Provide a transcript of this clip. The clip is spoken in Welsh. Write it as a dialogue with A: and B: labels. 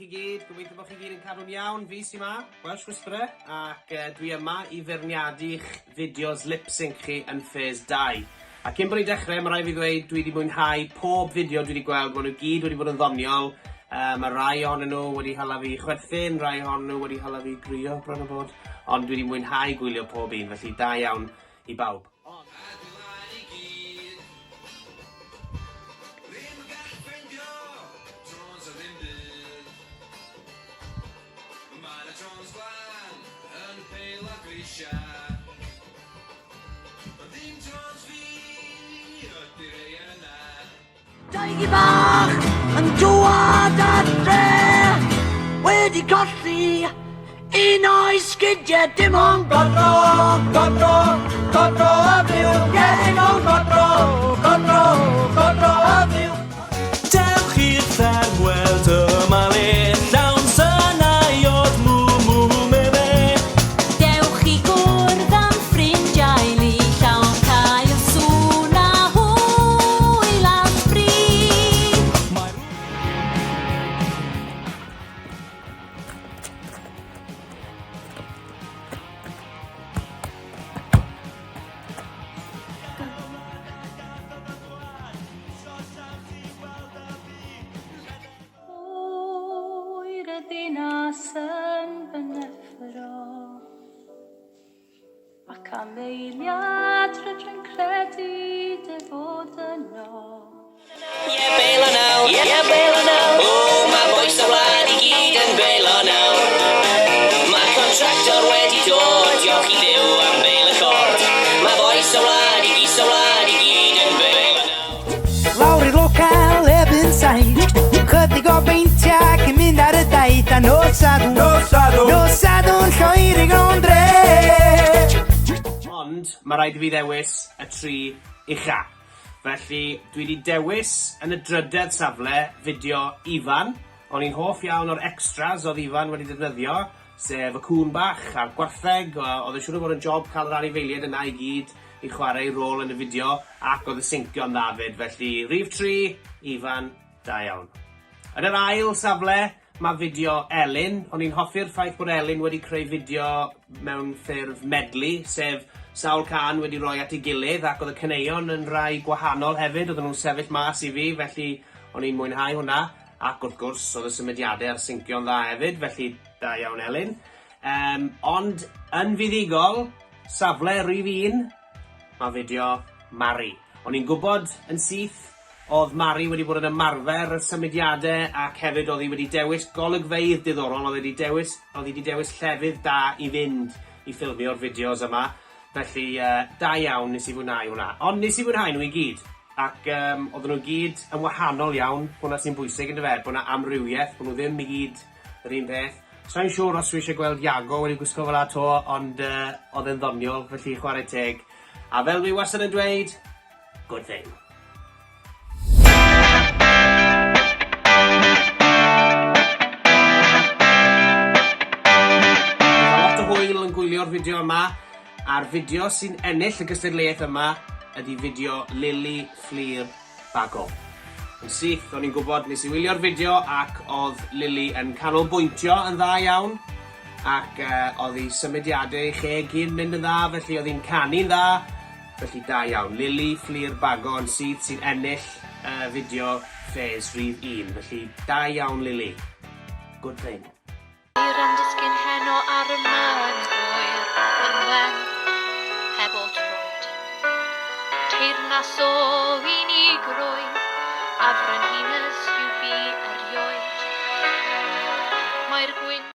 A: chi gyd, gobeithio bod chi gyd yn cadw'n iawn. Fi sy 'ma, Welsh Whisperer, ac uh, dwi yma i feirniadu'ch fideos lip sync chi yn Phase 2. A cyn bod ni'n dechrau, mae rhaid fi ddweud dwi wedi mwynhau pob fideo dwi wedi gweld, maen nhw gyd wedi bod yn ddoniol. Uh, mae rai ohonyn nhw wedi hala fi chwerthin, rai ohonyn nhw wedi hala fi grio bron o bod, ond dwi wedi mwynhau gwylio pob un, felly da iawn i bawb.
B: Ond a dwi lan i gyd. Ddim yn gallu ffeindio trôns a ddim byd. Mae 'na trôns glân yn y peil ar grisia. Ond ddim trôns fi ydi'r rei yna.
C: Dau gi bach yn dŵad adre wedi colli un o'i sgidie dim ond godro, godro, godro a fyw, ie dim ond godro, godro, godro a fyw.
D: Dewch i'r fferm weld yma le llawn synau od mw mw me me.
E: Dewch i gwrdd â'n ffrindiau lu llawn cael sŵn a hwyl a sbri. Oer y ddinas yn fy neffro, ac am eiliad rydw i'n credu dy fod yno.
F: Ie, belo nawr, ie, belo nawr. O, mae bois y wlad i gyd yn belo nawr. Mae'r contractor wedi dod, diolch i Dduw am bale y cord. Mae bois y wlad i gyd, y wlad i gyd yn belo nawr.
G: Lawr i'r local erbyn saith. Chydig o beintia cyn mynd ar y daith. A nos Sadwrn, nos Sadwrn, nos Sadwrn lloeri o'n dre.
A: Ond mae rhaid i fi ddewis y tri ucha. Felly dwi 'di dewis yn y drydedd safle fideo Ifan. O'n i'n hoff iawn o'r extras oedd Ifan wedi defnyddio, sef y cŵn bach a'r gwartheg, oedd yn siŵr o fod yn job cael yr anifeiliaid yna i gyd i chwarae eu rôl yn y fideo, ac oedd y sincio'n dda 'fyd, felly rhif tri, Ifan, da iawn. Yn yr ail safle, mae fideo Elin. O'n i'n hoffi'r ffaith bod Elin wedi creu fideo mewn ffurf medley, sef sawl cân wedi rhoi at ei gilydd, ac oedd y caneuon yn rhai gwahanol hefyd, oedden nhw'n sefyll mas i fi, felly o'n i'n mwynhau hwnna. Ac wrth gwrs, oedd y symudiadau a'r sincio'n dda hefyd, felly da iawn Elin. Um, ond yn fuddugol, safle rhif un, mae fideo Mari. O'n i'n gwybod yn syth oedd Mari wedi bod yn ymarfer y symudiadau ac hefyd oedd hi wedi dewis golygfeydd diddorol, oedd wedi dewis, oedd hi wedi dewis llefydd da i fynd i ffilmio'r fideos yma. Felly, uh, da iawn, nes i fwynhau hwnna. Ond nes i fwynhau nhw i gyd. Ac um, oedden nhw gyd yn wahanol iawn, hwnna sy'n bwysig yn dyfe, bod yna amrywiaeth, bod nhw ddim i gyd yr un peth. Sa i'n siŵr os dwi eisiau gweld Iago wedi gwisgo fel 'a 'to, ond uh, oedd e'n ddoniol, felly chwarae teg. A fel dwi wastad yn dweud, good thing. Lot o hwyl yn gwylio'r fideo yma, a'r fideo sy'n ennill y gystadleuaeth yma ydy fideo Lily Fflur Bago. Yn syth, o'n i'n gwybod, nes i wylio'r fideo ac oedd Lily yn canolbwyntio yn dda iawn ac uh, oedd ei symudiadau ei cheg hi'n mynd yn dda, felly oedd hi'n canu'n dda, felly da iawn. Lily Fflur Bago yn syth sy'n ennill uh, fideo Fez rhif 1, felly da iawn Lily. Good thing.
E: Eira'n disgyn heno ar y maen hwyr yn wen, heb o troed. Teyrnas o unigrwydd, a frenhines yw fi erioed. Mae'r gwyn.